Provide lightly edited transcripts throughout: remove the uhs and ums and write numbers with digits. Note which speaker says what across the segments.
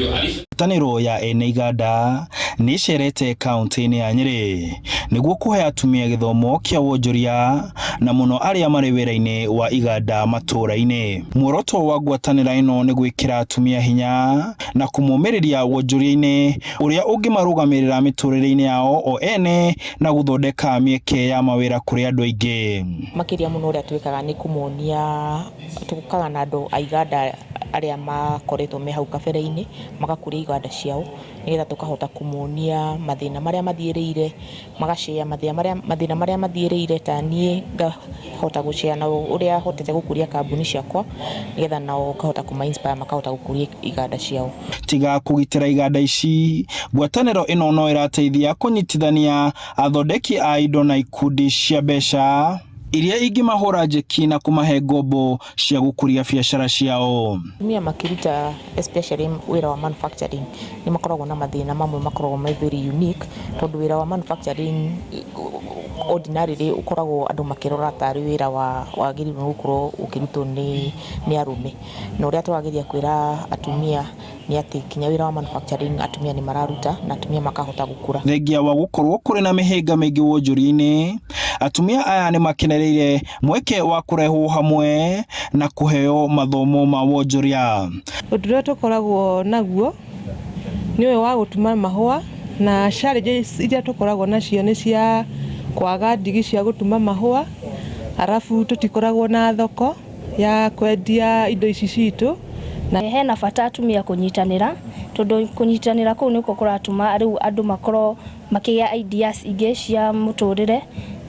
Speaker 1: Ngwatanĩro ya ene iganda nĩ ĩcerete kaunti-inĩ ya Nyĩrĩ nĩguo kũhe atumia gĩthomo kĩa wonjoria na mũno arĩa marĩ wĩra-inĩ wa iganda matũũra-inĩ. Muoroto wa ngwatanĩra ĩno nĩ gwĩkĩra atumia hinya na kũmomĩrĩria wonjoria-inĩ ũrĩa ũngĩmarũgamĩrĩra mĩtũrĩre-inĩ yao o ene na gũthondeka mĩeke ya mawĩra kũrĩ andũ aingĩ.
Speaker 2: Makĩria mũno ũrĩa twĩkaga nĩ kũmonia, tũkaga na andũ a iganda arĩa makoretwo me hau kabere-inĩ, magakũria iganda ciao, nĩgetha tũkahota kũmonia mathĩna marĩa mathiĩrĩire, maga share mathĩna marĩa mathiĩrĩire, ta niĩ ngahota gũ share nao ũrĩa hotete gũkũria kambuni ciakwa, nĩgetha nao ngahota kũma inspire makahota gũkũria iganda ciao.
Speaker 1: Tiga kũgitĩra iganda ici, ngwatanĩro ĩno no ĩrateithia kũnyitithania athondeki a indo na ikundi cia mbeca iria ingĩmahũra njeki na kũmahe ngombo cia gũkũria biacara ciao.
Speaker 2: Atumia makĩruta especially wĩra wa manufacturing nĩ makoragwo na mathĩna mamwe makoragwo me very unique, tondũ wĩra wa manufacturing ordinarily ũkoragwo andũ makĩrora tarĩ wĩra wa wagĩrĩirwo nĩ gũkorwo ũkĩrutwo nĩ arũme. Na ũrĩa tũrageria kwĩra atumia nĩ atĩ nginya wĩra wa manufacturing atumia nĩ mararuta na atumia makahota gũkũra.
Speaker 1: Thengia wa gũkorwo kũrĩ na mĩhĩnga mĩingĩ wonjoria-inĩ, atumia aya nĩ makenereire mweke wa kũrehwo hamwe na kũheo mathomo ma wonjoria.
Speaker 3: Ũndũ ũrĩa tũkoragwo naguo nĩ ũyũ wa gũtuma mahũa na challenges iria tũkoragwo nacio nĩ cia kwaga ndigi cia gũtuma mahũa, arabu tũtikoragwo na thoko ya kwendia indo ici citũ.
Speaker 4: Na hena bata atumia kũnyitanĩra, tondũ kũnyitanĩra kũu nĩkuo kũratũma rĩu andũ makorwo makĩgĩa ideas ingĩ cia mũtũrĩre,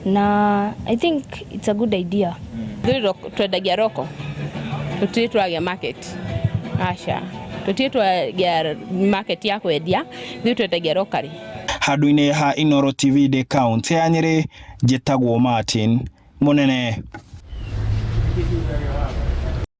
Speaker 4: na I think it's a good idea.
Speaker 5: Ithuĩ twendagia roko, tũtirĩ twagĩa market, aca, tũtirĩ twagĩa market ya kwendia, ithuĩ twendagia locally.
Speaker 1: Handũ-inĩ ha Inooro TV ndĩ kaũntĩ ya Nyĩrĩ, njĩtagwo Martin Mũnene.